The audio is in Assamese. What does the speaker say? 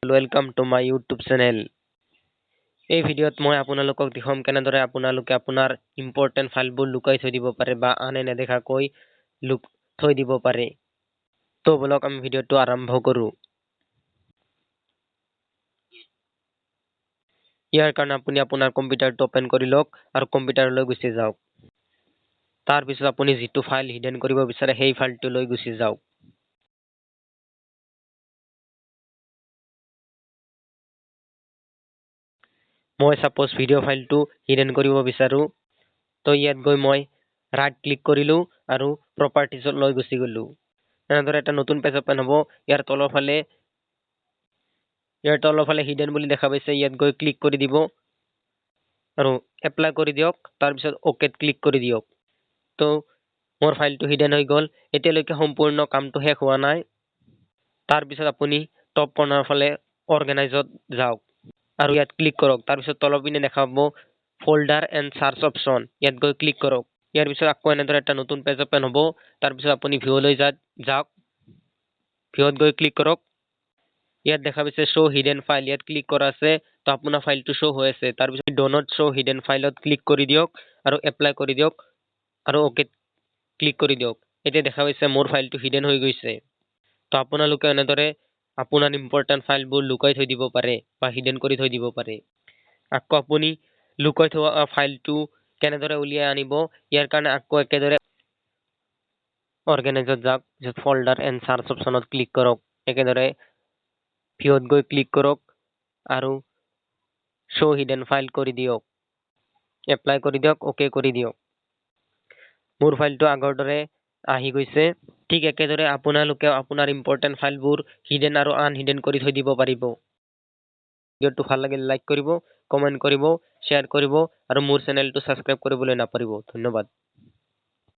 Welcome to my YouTube channel. এই ভিডিঅ'ত মই আপোনালোকক দেখুৱাম কেনেদৰে আপোনালোকে আপোনাৰ ইম্পৰ্টেণ্ট ফাইলবোৰ লুকাই থৈ দিব পাৰে বা আনে নেদেখাকৈ থৈ দিব পাৰে। তো বলক আমি ভিডিঅ'টো আৰম্ভ কৰোঁ। ইয়াৰ কাৰণে আপুনি আপোনাৰ কম্পিউটাৰটো অপেন কৰি লওক আৰু কম্পিউটাৰলৈ গুচি যাওক। তাৰপিছত আপুনি যিটো ফাইল হিডেন কৰিব বিচাৰে সেই ফাইলটো লৈ গুচি যাওক। মই ছাপ'জ ভিডিঅ' ফাইলটো হিডেন কৰিব বিচাৰোঁ, তো ইয়াত গৈ মই ৰাইট ক্লিক কৰিলোঁ আৰু প্ৰপাৰ্টিজত লৈ গুচি গ'লোঁ। এনেদৰে এটা নতুন পেজ অপেন হ'ব। ইয়াৰ তলৰফালে হিডেন বুলি দেখা পাইছে, ইয়াত গৈ ক্লিক কৰি দিব আৰু এপ্লাই কৰি দিয়ক। তাৰপিছত অ'কেত ক্লিক কৰি দিয়ক। তো মোৰ ফাইলটো হিডেন হৈ গ'ল। এতিয়ালৈকে সম্পূৰ্ণ কামটো শেষ হোৱা নাই। তাৰপিছত আপুনি টপ কৰ্ণাৰৰ ফালে অৰ্গেনাইজত যাওক আৰু ইয়াত ক্লিক কৰক। তাৰপিছত তলৰ পিনে দেখা পাব ফ'ল্ডাৰ এণ্ড চাৰ্চ অপশ্যন, ইয়াত গৈ ক্লিক কৰক। ইয়াৰ পিছত আকৌ এনেদৰে এটা নতুন পেজ অপেন হ'ব। তাৰপিছত আপুনি ভিউলৈ যাওক, ভিউত গৈ ক্লিক কৰক। ইয়াত দেখা পাইছে শ্ব' হিডেন ফাইল, ইয়াত ক্লিক কৰা আছে, তো আপোনাৰ ফাইলটো শ্ব' হৈ আছে। তাৰপিছত do not show hidden ফাইলত ক্লিক কৰি দিয়ক আৰু এপ্লাই কৰি দিয়ক আৰু অ'কেত ক্লিক কৰি দিয়ক। এতিয়া দেখা পাইছে মোৰ ফাইলটো হিডেন হৈ গৈছে। তো আপোনালোকে এনেদৰে আপোনাৰ ইম্পৰ্টেণ্ট ফাইলবোৰ লুকাই থৈ দিব পাৰে বা হিডেন কৰি থৈ দিব পাৰে। আকৌ আপুনি লুকাই থোৱা ফাইলটো কেনেদৰে উলিয়াই আনিব, ইয়াৰ কাৰণে আকৌ একেদৰে অৰ্গেনাইজত যাওক, পিছত ফ'ল্ডাৰ এণ্ড চাৰ্চ অপশ্যনত ক্লিক কৰক। একেদৰে ভিউত গৈ ক্লিক কৰক আৰু শ্ব' হিডেন ফাইল কৰি দিয়ক, এপ্লাই কৰি দিয়ক, অ'কে কৰি দিয়ক। মোৰ ফাইলটো আগৰ দৰে আহি গৈছে। ঠিক একেদৰে আপোনালোকেও আপোনাৰ ইম্পৰ্টেণ্ট ফাইলবোৰ হিডেন আৰু আনহিডেন কৰি থৈ দিব পাৰিব। ভিডিঅ'টো ভাল লাগিলে লাইক কৰিব, কমেণ্ট কৰিব, শ্বেয়াৰ কৰিব আৰু মোৰ চেনেলটো ছাবস্ক্ৰাইব কৰিবলৈ নাপাহৰিব। ধন্যবাদ।